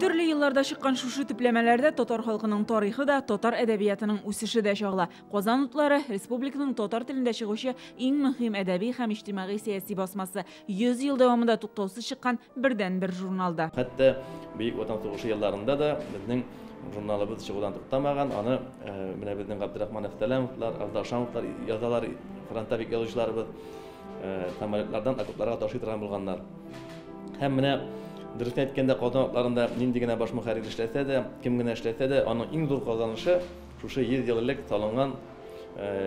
Төрле елларда чыккан шушы төпләмәләрдә татар халкының тарихы да, татар әдәбиятының үсеше дә чагыла. Казан утлары республиканың татар телендә чыгучы иң мөһим әдәби һәм иҗтимагый сәяси басмасы. 100 ел дәвамында туктаусыз чыккан бердәнбер журнал да. Хәтта Бөек Ватан сугышы елларында да безнең журналыбыз чыгудан туктамаган. Аны менә безнең Габдрахман Әфтәләмовлар, Афзал Шамовлар язалар, фронтовик язучыларыбыз самолетлардан окопларга ташый торган булганнар. Һәм менә дөресен әйткәндә, Казан утларында нинди генә баш мөхәррир эшләсә дә, кем генә эшләсә дә, аның иң зур казанышы шушы 100 ел элек салынган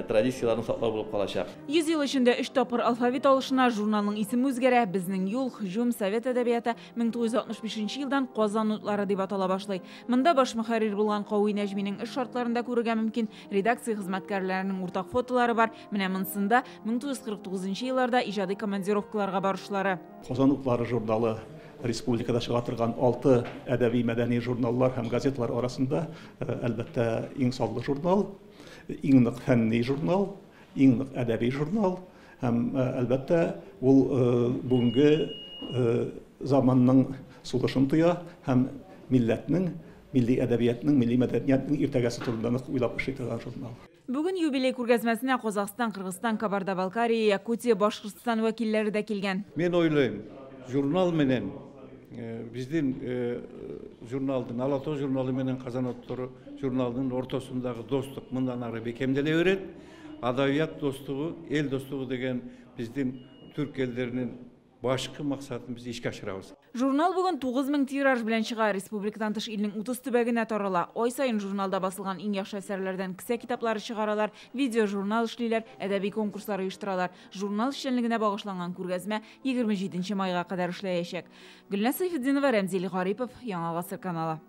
традицияләрне саклау булып калачак. 100 ел эчендә өч тапкыр алфавит алышына, журналның исеме үзгәрә, Безнең юл, Һөҗүм, Совет әдәбияты 1965 елдан Казан утлары дип атала башлый. Монда баш мөхәррир булган Кави Нәҗминең эш шартларын да күрергә мөмкин, редакция хезмәткәрләренең уртак фотолары бар, менә монсында 1949 елларда иҗади командировкаларга барышлары. Казан утлары журналы республикада чыга торган 6 әдәби-мәдәни журналлар һәм газеталар арасында, әлбәттә, иң саллы журнал, иң нык фәнни журнал, иң нык әдәби журнал һәм, әлбәттә, ул бүгенге заманның сулышын тоя һәм милләтнең, милли әдәбиятның, милли мәдәниятнең иртәгәсе турында нык уйлап эшли торган журнал. Бүген юбилей күргәзмәсенә Казахстан, Кыргызстан, Кабарда-Балкария, Якутия, Башкортстан вәкилләре дә килгән. Мин уйлыйм, журнал менән безнең журналдын, Ала-Тоо журналы менән Казан утлары журналдын ортосундагы достук мындан ары бекемделе берет. Адабият достугу, эл достугу деген биздин түрк элдеринин башкы максатын биз ишке ашырабыз. Журнал бүген 9000 тираж белән чыга, республикадан тыш илнең 30 төбәгенә тарала. Ай саен журналда басылган иң яхшы әсәрләрдән кесә китаплары чыгаралар, видеожурнал эшлиләр, әдәби конкурслар оештыралар. Журнал эшчәнлегенә багышланган күргәзмә 27 майга кадәр эшләячәк. Гөлназ Сәйфетдинова, Рәмзил Гарипов, Яңа Гасыр каналы.